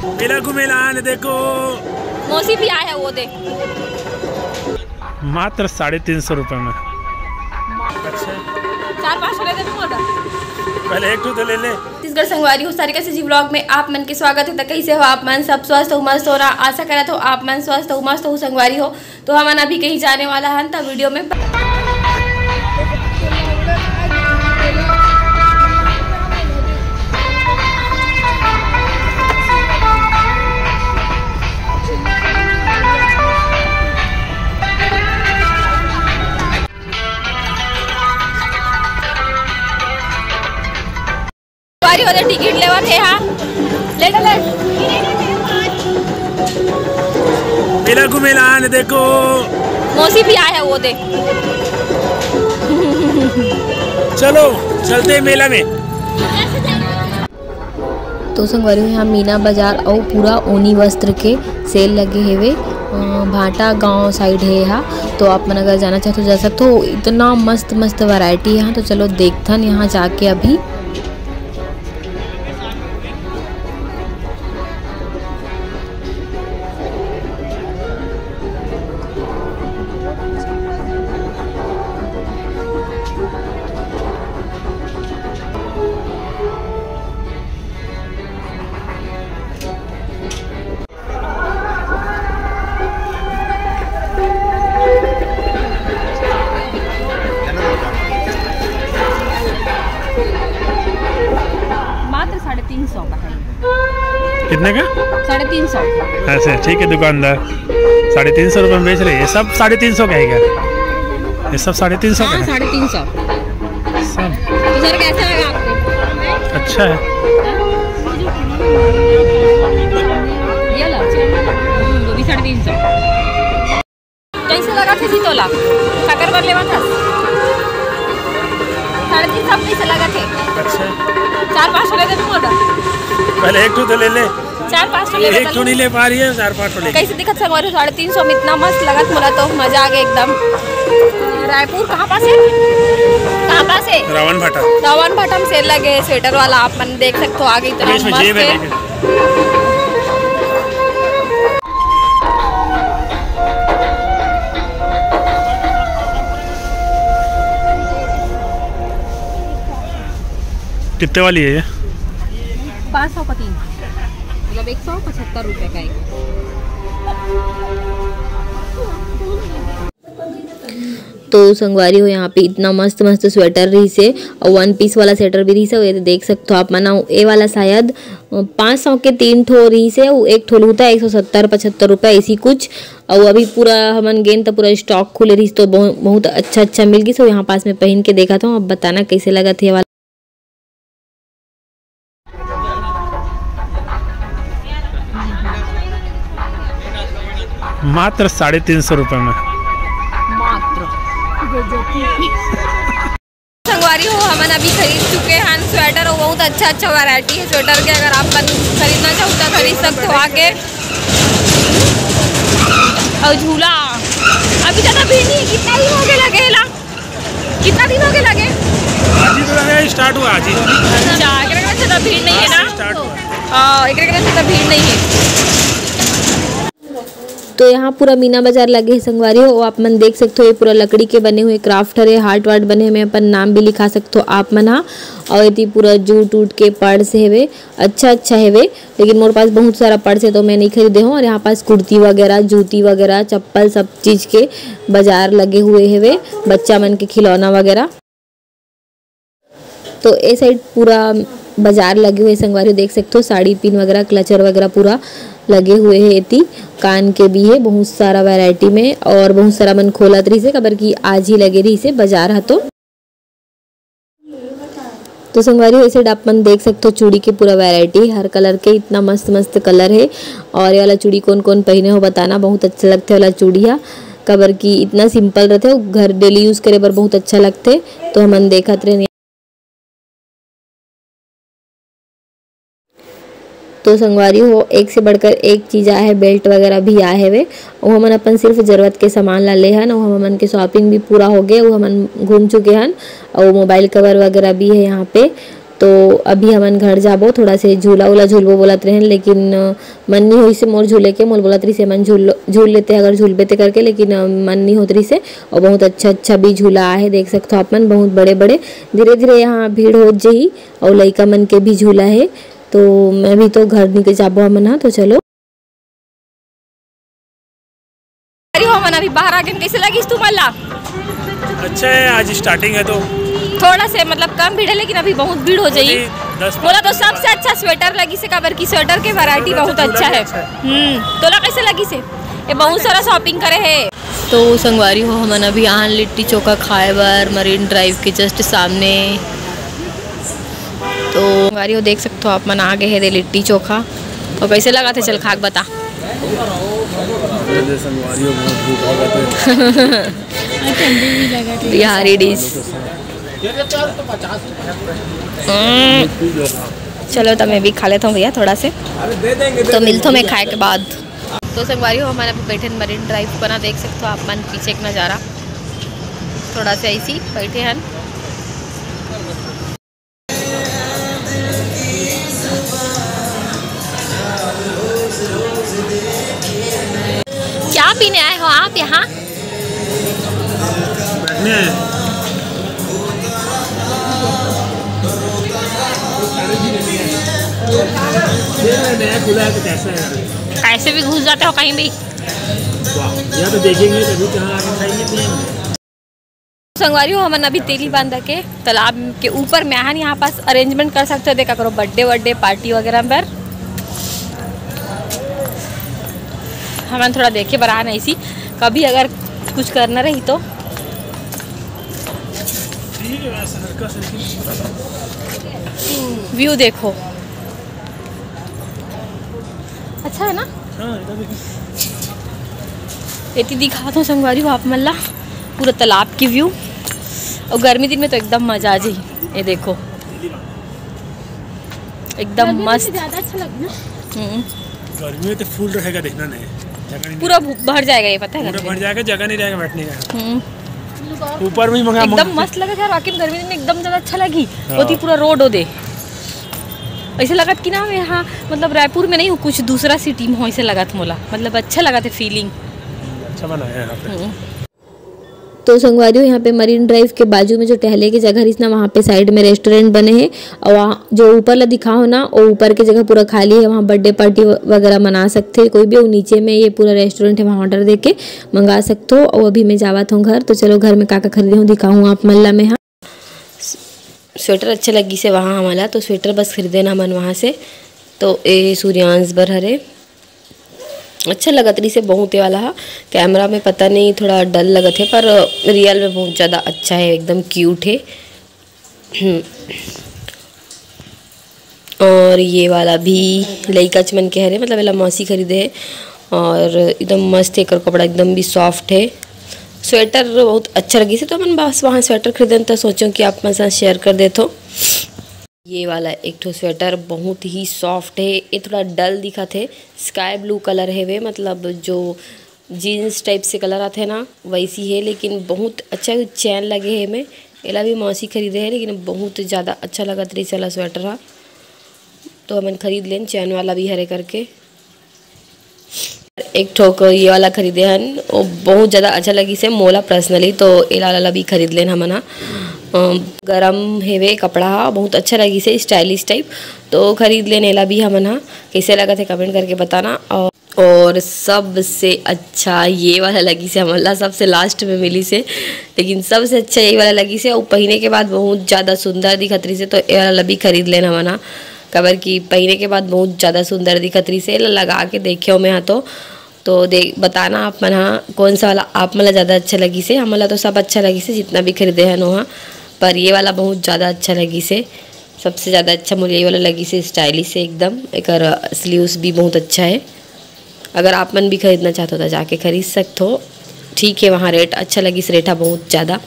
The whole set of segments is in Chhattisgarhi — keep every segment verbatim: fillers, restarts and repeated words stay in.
मेला घूमे ला आन देखो। मौसी भी आए है, वो दे। मात्र साढ़े तीन सौ रुपए में। अच्छा। चार पाँच ठो ले दे, तुम order। पहले एक ठो तो ले ले। छत्तीसगढ़ संगवारी हो, सारिका CG vlog में आप मन के स्वागत है। तो कैसे हो आप मन? सब स्वस्थ हो, मस्त हो ना? आशा करत हो आप मन स्वस्थ हो, मस्त हो संगवारी हो। तो हमन अभी कहीं जाने वाला हन, त video में बारी होले टिकट लेवत हे, हाँ। ले, ले, ले। मेला घूमे ला आन देखो। मौसी भी आए है, वो दे। चलो, चलते हैं मेला में। तो संगवारी हो, यहाँ मीना बाजार अउ पूरा ओनी वस्त्र के sale लगे हेवे। अ, भाटा गांव side हे यहाँ, तो आप मन अगर जाना चाहते हो, जा सकते हो। इतना मस्त मस्त variety है यहाँ, तो चलो देखथन यहाँ जाके अभी। मात्र साढ़े तीन सौ का है। कितने का? साढ़े तीन सौ। ऐसे ठीक है दुकानदार, साढ़े तीन सौ रुपये में बेच रहे हैं। सब साढ़े तीन सौ का है क्या? ये सब साढ़े तीन सौ का हाँ, है? साढ़े तीन सौ। सब। तो सर, कैसा लगा आपको? अच्छा है। ये लो। हम्म, वो भी साढ़े तीन सौ। कैसे लगा थे सीतोला? साकर बर लेवा था। साढ़े तीन सौ कैसे लगा थे? अच्छा। चार पाँच ठो ले दे तुम order। पहले एक ठो तो ले ले। चार पाँच ठो ले एक ठो नहीं ले पा रही है, चार पाँच ठो ले। कैसे दिखत संगवारी हो? साढ़े तीन सौ में इतना मस्त लगत, मोला तो मजा आ गया एकदम। रायपुर कहाँ पास है? कहाँ पास है? रावण भाटा। रावण भाटा में sale लगे sweater वाला, आप मन देख सकते हो आगे इतना इसमें मस्त जेब है, है। देख। कितने वाली है ये? पाँच सौ का तीन, मतलब एक सौ पचहत्तर रुपये का एक। तो संगवारी हो, यहाँ पे इतना मस्त मस्त sweater रहिसे अउ one piece वाला sweater भी रहिसे। ये तो देख सकते हो आप मन, ये वाला शायद, अ, पाँच सौ के तीन ठो रहिसे, वो एक ठो लूता एक सौ सत्तर पचहत्तर रुपये ऐसी कुछ। और अभी पूरा हमन गेन तो पूरा stock खुले रहिस, तो बहुत, बहुत अच्छा अच्छा मिल गई। तो यहाँ पास में पहन के देखा था, अब बताना कैसे लगा थे वाला। मात्र साढ़े तीन सौ रुपये में। मात्र। संगवारी हो, हमन अभी खरीद चुके हैं sweater, और बहुत अच्छा अच्छा variety है sweater के। अगर आप मन खरीदना चाहो तो खरीद सकते हो आके। और झूला अभी ज़्यादा भीड़ नहीं है, कितना ही हो गया लगेला। कितना दिन हो गया लगे? आज ही तो लगा, start हुआ आज ही। अच्छा, एकरा के बाद ज्यादा भीड़ नहीं है ना? आज से start हुआ। हाँ, एकरा के बाद ज्यादा भीड़ नहीं है। तो यहाँ पूरा मीना बाजार लगे है संगवारी हो, आप मन देख सकते हो, ये पूरा लकड़ी के बने हुए craft हरे, heart वार्ट बने हुए, अपन नाम भी लिखा सकते हो आप मन हा। और ये पूरा जूट उट के पर्स हेवे, अच्छा अच्छा हेवे। लेकिन मोर पास बहुत सारा पर्स है तो मैं नहीं खरीदे हूँ। और यहाँ पास कुर्ती वगैरह, जूती वगैरह, चप्पल, सब चीज के बाजार लगे हुए हेवे, बच्चा मन के खिलौना वगैरह। तो ए साइड पूरा बाजार लगे हुए संगवारी, देख सकते हो साड़ी पिन वगैरह, क्लचर वगैरह पूरा लगे हुए है। एती कान के भी है बहुत सारा वैरायटी में, और बहुत सारा मन खोलत रहिसे, काबर कि आज ही लगे रहिसे बाजार ह। तो तो संगवारी हो, इसे आप मन देख सकते हो चूड़ी के पूरा वैरायटी, हर कलर के इतना मस्त मस्त कलर है। और ये वाला चूड़ी कौन कौन पहने हो बताना, बहुत अच्छा लगता है वाला चूड़ी हा, काबर कि इतना सिंपल रहते हो, घर डेली यूज करे बर बहुत अच्छा लगते। तो हमन देखत रहे। तो संगवारी हो, एक से बढ़कर एक चीज आए है, बेल्ट वगैरह भी आए हवे। वो हमन अपन सिर्फ जरूरत के सामान ला ले हन, वो हमन के शॉपिंग भी पूरा हो गए, वो हमन घूम चुके हन। और मोबाइल कवर वगैरह भी है यहाँ पे। तो अभी हमन घर जाबो, थोड़ा से झूला उला झूलबो बोलत रहेन, लेकिन अ, मन नहीं होइसे मोर झूले के। मोल बोलत रहिसे मन झूल, झूल लेते अगर झूलबे ते करके, लेकिन अ, मन नहीं होत रहिसे। और बहुत अच्छा अच्छा भी झूला आहे, देख सकथो आप मन, बहुत बड़े बड़े। धीरे धीरे यहाँ भीड़ होत जही। और लइका मन के भी झूला है। तो मैं भी तो घर निकल जाबो हमन हा। तो चलो। अरे हो मन अभी बाहर आ गए, कैसे लगिस तुमन ला? अच्छा है, आज स्टार्टिंग है तो। थोड़ा से मतलब कम भीड़ है, लेकिन अभी बहुत भीड़ हो जाई। अभी दस बोला तो सबसे अच्छा स्वेटर लगिस हे, काबर की स्वेटर के वैरायटी बहुत अच्छा है। हम्म, तोला कैसे लगिस हे? ये बहुत सारा शॉपिंग करे है। तो संगवारी हो, हमन अभी आन लिट्टी चोखा खाए बर मरीन ड्राइव के जस्ट सामने। तो संगवारी हो, देख सकथो आप मन, आ गए हे दे लिट्टी चोखा। और कैसे लगा थे, चल खा के बता। अरे दे संगवारी हो, बहुत भूख लगा थे। बिहारी डिश। हम्म। चलो, तो मैं भी खा लेता हूँ भैया थोड़ा से। तो मिलता हूँ मैं खाए के बाद। तो संगवारी हो, हमन अभी बैठे हन मरीन ड्राइव पर ना, देख सकथो आप मन पीछे के नज़ारा। थोड़ा से ऐसी बैठे हन। क्या पीने आए हो आप यहाँ? बैठने आए। ये नया खुला है तो कैसा है? कैसे भी घुस जाते हो कहीं भी। वाह, या तो देखेंगे तभी कहाँ आके खाएंगे, पिएंगे। संगवारी हो, हमन अभी तेली बांधा के तालाब के ऊपर में आहन। यहाँ पास अरेंजमेंट कर सकते हो, देख, करो बर्थडे वर्डे पार्टी वगैरह बर। हमन थोड़ा देखे बर आन ऐसी, कभी अगर कुछ करना रही तो। व्यू देखो, अच्छा है ना? हाँ, इधर देखो। एती दिखात हूँ संगवारी हो आप मन ला पूरा तालाब की व्यू। और गर्मी दिन में तो एकदम मजा आ जाही। ये देखो, एकदम गर्मी दिन में मस्त। ज़्यादा अच्छा लगता है। हम्म। गर्मी में तो फुल रहेगा, देखना नहीं, जगह नहीं पूरा मिलेगा। भर जाएगा, ये पता है पूरा गर्मी भर में। जाएगा, जगह नहीं रहेगा बैठने का। हम्म। ऊपर में ही मंगा, एकदम मंगा। मस्त लगे यार, वाकई में गर्मी दिन में एकदम ज़्यादा अच्छा लगी। हाँ। ओती पूरा रोड ओदे। ऐसे लगत कि ना मैं यहाँ, मतलब, रायपुर में नहीं हूँ, कुछ दूसरा सिटी में हूँ, ऐसे लगत मोला। मतलब, अच्छा लगत है फीलिंग। अच्छा बना है यहाँ पे। हम्म। तो संगवारी हो, यहाँ पे मरीन ड्राइव के बाजू में जो टहले के जगह रहिस ना, वहाँ पे साइड में रेस्टोरेंट बने हे। और वहाँ जो ऊपर ला दिखा हो ना, वो ऊपर के जगह पूरा खाली है, वहाँ बर्थडे पार्टी व-, वगैरह मना सकथे कोई भी। और नीचे में ये पूरा रेस्टोरेंट है, वहाँ ऑर्डर देके मंगा सकथो। और अभी मैं जावत हूँ घर, तो चलो घर में का का खरीदे हूँ दिखाऊँ आप मन ला मैं। हाँ, स्वेटर अच्छा लगिस हे वहाँ हमन ला, तो स्वेटर बस खरीदेन हमन वहाँ से। तो ए सूर्यांश बर हरे, अच्छा लगत रहिस हे बहुत ये वाला हा। कैमरा में पता नहीं, थोड़ा डल लगत हे, पर रियल में बहुत ज़्यादा अच्छा है, एकदम क्यूट है। हम्म। और ये वाला भी लइकाच मन के हरे, मतलब एला मौसी खरीदे हे। और एकदम मस्त हे एकर कपड़ा, एकदम भी सॉफ्ट है। स्वेटर बहुत अच्छा लगिस हे, तो हमन बस वहाँ स्वेटर खरीदन, तो सोचो कि आप मन साथ शेयर कर देथो। ये वाला एक ठो स्वेटर बहुत ही सॉफ्ट है, ये थोड़ा डल दिखत है, स्काई ब्लू कलर है वे, मतलब जो जीन्स टाइप से कलर आथे ना, वैसी है, लेकिन बहुत अच्छा चैन लगे है एमे। एला भी मौसी खरीदे है, लेकिन बहुत ज़्यादा अच्छा लगत रहिस एला स्वेटर हा, तो हमन खरीद लेन चैन वाला भी हरे करके। एक ठोक ये वाला खरीदे हन, वो बहुत ज़्यादा अच्छा लगिस हे मोला पर्सनली, तो एला वाला भी खरीद लेन हमन हा। अम, गरम हेवे कपड़ा हा, बहुत अच्छा लगिस हे, स्टाइलिश टाइप, तो खरीद लेन एला भी हमन हा। कैसे लगत हे कमेंट करके बताना। और और सबसे अच्छा ये वाला लगिस हे हमन ला, सबसे लास्ट में मिलिस हे, लेकिन सबसे अच्छा ये वाला लगिस हे। और पहिने के बाद बहुत ज़्यादा सुंदर दिखत रहिस हे, तो ये वाला भी खरीद लेन हमन हा, काबर कि पहिने के बाद बहुत ज़्यादा सुंदर दिखत रहिस हे। एला लगा के देखे हो मैं हा तो, तो दे बताना आप मन हा कौन सा वाला आप मन ला ज़्यादा अच्छा लगिस हे। हमन ला तो सब अच्छा लगिस हे, जितना भी खरीदे हन ओहा, पर ये वाला बहुत ज़्यादा अच्छा लगिस हे, सबसे ज़्यादा अच्छा मोला ये वाला लगिस हे, स्टाइलिश हे एकदम। एकर स्लीव्स भी बहुत अच्छा है। अगर आप मन भी खरीदना चाहत हो तो जाके खरीद सकत हो। ठीक है, वहाँ रेट अच्छा लगिस, रेट हा बहुत ज़्यादा।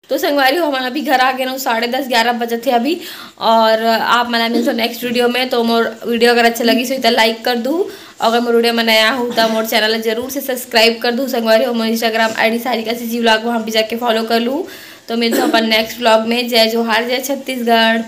तो संगवारी हो, हमन अभी घर आ गए ना, साढ़े दस ग्यारह बजत हे अभी। और आप मन ला मिलथों नेक्स्ट वीडियो में। तो मोर वीडियो अगर अच्छा लगिस होही तो लाइक कर दू, अगर मोर वीडियो में नया हो तो मोर चैनल ला जरूर से सब्सक्राइब कर दू। संगवारी हो, मोर Instagram ID Sarika CG vlog, वहाँ भी जाके फॉलो कर लू। तो मिलथों अपन नेक्स्ट व्लॉग में। जय जोहार, जय छत्तीसगढ़।